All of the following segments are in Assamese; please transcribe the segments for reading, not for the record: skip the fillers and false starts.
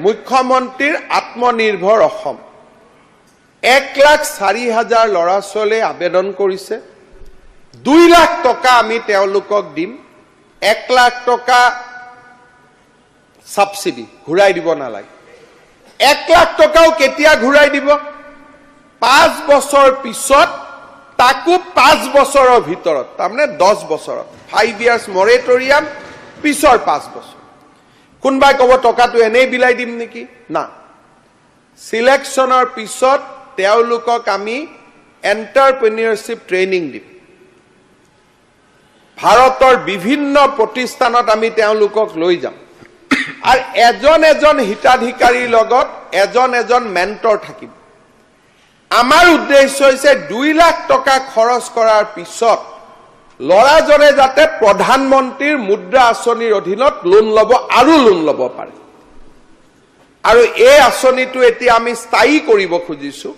মুখ্যমন্ত্ৰীৰ আত্মনিৰ্ভৰ অসম। 1,04,000 ল'ৰা ছোৱালীয়ে আবেদন কৰিছে। 2 লাখ টকা আমি তেওঁলোকক দিম। 1 লাখ টকা ছাবচিডি, ঘূৰাই দিব নালাগে। 1 লাখ টকাও কেতিয়া ঘূৰাই দিব? 5 বছৰ পিছত, তাকো 5 বছৰৰ ভিতৰত, তাৰমানে 10 বছৰত। 5 ইয়াৰ্ছ মৰেটৰিয়াম, পিছৰ 5 বছৰ। কোনোবাই ক'ব, টকাটো এনেই বিলাই দিম নেকি? না, চিলেকশ্যনৰ পিছত তেওঁলোকক আমি এণ্টাৰপ্ৰেনিয়ৰশ্বিপ ট্ৰেইনিং দিম। ভাৰতৰ বিভিন্ন প্ৰতিষ্ঠানত আমি তেওঁলোকক লৈ যাম আৰু এজন এজন হিতাধিকাৰীৰ লগত এজন এজন মেণ্টৰ থাকিব। আমাৰ উদ্দেশ্য হৈছে 2 লাখ টকা খৰচ কৰাৰ পিছত ল'ৰাজনে যাতে প্ৰধানমন্ত্ৰীৰ মুদ্ৰা আঁচনিৰ অধীনত লোন ল'ব আৰু লোন ল'ব পাৰে। আৰু এই আঁচনিটো এতিয়া আমি স্থায়ী কৰিব খুজিছো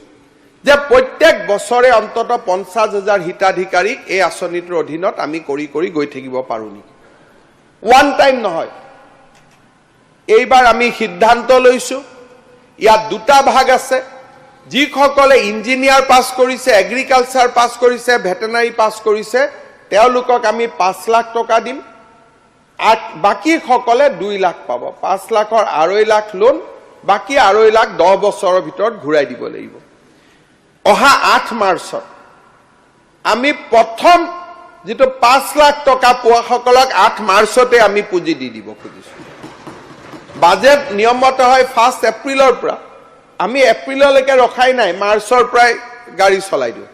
যে প্ৰত্যেক বছৰে অন্ততঃ 50,000 হিতাধিকাৰীক এই আঁচনিটোৰ অধীনত আমি কৰি কৰি গৈ থাকিব পাৰো নেকি। ওৱান টাইম নহয়। এইবাৰ আমি সিদ্ধান্ত লৈছো, ইয়াত দুটা ভাগ আছে। যিসকলে ইঞ্জিনিয়াৰ পাছ কৰিছে, এগ্ৰিকালচাৰ পাছ কৰিছে, ভেটেনাৰী পাছ কৰিছে, তেওঁলোকক আমি 5 লাখ টকা দিম। বাকীসকলে 2 লাখ পাব। 5 লাখৰ 2.5 লাখ লোন, বাকী 2.5 লাখ 10 বছৰৰ ভিতৰত ঘূৰাই দিব লাগিব। অহা 8 মাৰ্চত আমি প্ৰথম যিটো 5 লাখ টকা পোৱাসকলক 8 মাৰ্চতে আমি পুঁজি দি দিব খুজিছো। বাজেট নিয়মমতে হয় 1 এপ্ৰিলৰ পৰা। আমি এপ্ৰিললৈকে ৰখাই নাই, মাৰ্চৰ পৰাই গাড়ী চলাই দিওঁ।